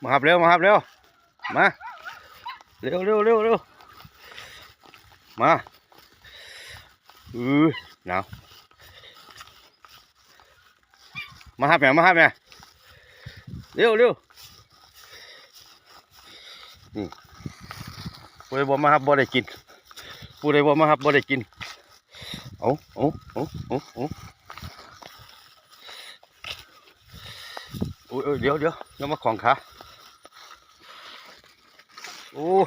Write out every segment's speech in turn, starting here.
ມາຮັບເລັວ ມາຮັບເລັວ ມາ ເລັວໆໆໆ ມາ ອື ໜາວ ມາຮັບແມ່ ມາຮັບແມ່ ເລັວໆ ນີ້ ຜູ້ໃດບໍ່ມາຮັບບໍ່ໄດ້ກິນ ຜູ້ໃດບໍ່ມາຮັບບໍ່ໄດ້ກິນ ເອົາ ເອົາ ເອົາ ເອົາ ເອົາ ໂອ້ຍ ໂອ້ຍ ດຽວ ດຽວ ຢ່າມາຂວາງຂາ ໂອ້ຍ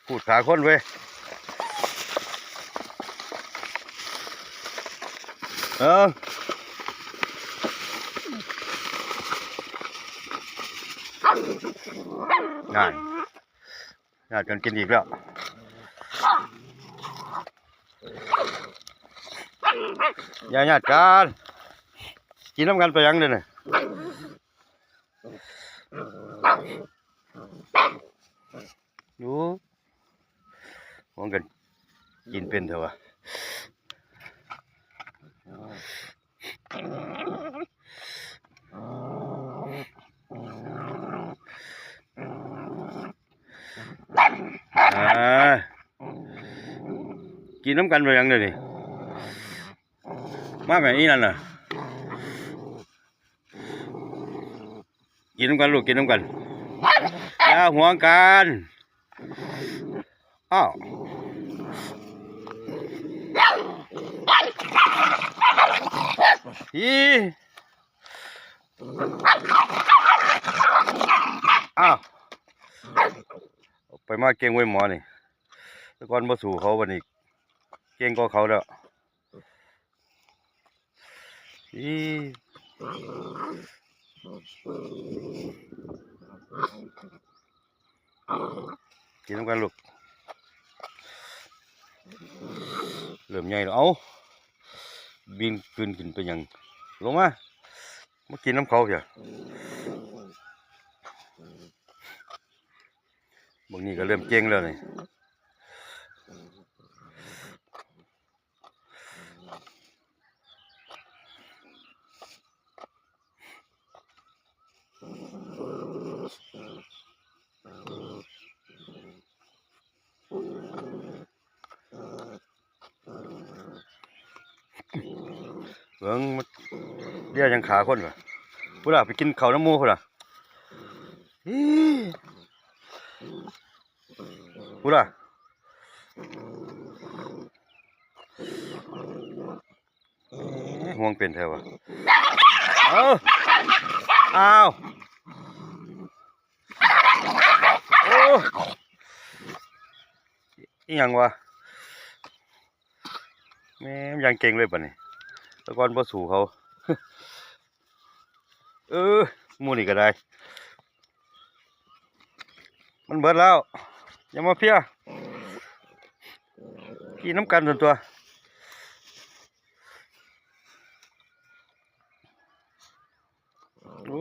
ຂູດຂາຄົນເວີຍ ເອີ ນັ້ນ ຍາດກັນກິນອີກແລ້ວ ຢ່າຍາດກັນ ກິນນຳກັນໄປຫຍັງເດນີ້ ໂອ້ ຫວງກັນກິນເປັນແທ້ວະ ອ່າ ກິນນຳກັນໄປຫຍັງເດນີ້ ມາແມ່ ອີນັ້ນນະ ກິນນຳກັນລູກ ກິນນຳກັນ ຢ່າຫວງກັນ ອ້າວ ອີ ອ້າວ ໄປມາເກັ່ງເວີຍໝໍນີ້ ແຕ່ກ່ອນບໍ່ສູ້ເຂົາ ບັດນີ້ເກັ່ງກວ່າເຂົາແລ້ວ. ອີ ກິນນຳກັນລູກ ເລີ່ມໃຫຍ່ແລ້ວ ເອົ້າ ບິນຂຶ້ນຂຶ້ນໄປຫຍັງ ລົງມາ ມາກິນນຳເຂົາເພຍ ບາງນີ້ກໍເລີ່ມເກັ່ງແລ້ວນີ້. ເບິ່ງ ມັນເລຍຍັງຂາຄົນວະ ພຸ້ນລະ ໄປກິນເຂົ້ານຳໝູ່ພຸ້ນລະ ອີ ພຸ້ນລະ ເອີ ຫ່ວງເປັນແທ້ວະ ເອີ ອ້າວ ໂອ້ ອີ່ຫຍັງວະ ແມ່ນຢ່າງເກັ່ງເລີຍບັດນີ້ ແຕ່ກ່ອນບໍ່ສູ້ເຂົາ. ເອີ ໝູ່ນີ້ກໍໄດ້ ມັນເບິດແລ້ວ ຢ່າມາເພຍ ກິນນຳກັນຊັ້ນຕົວະ ໂອ້.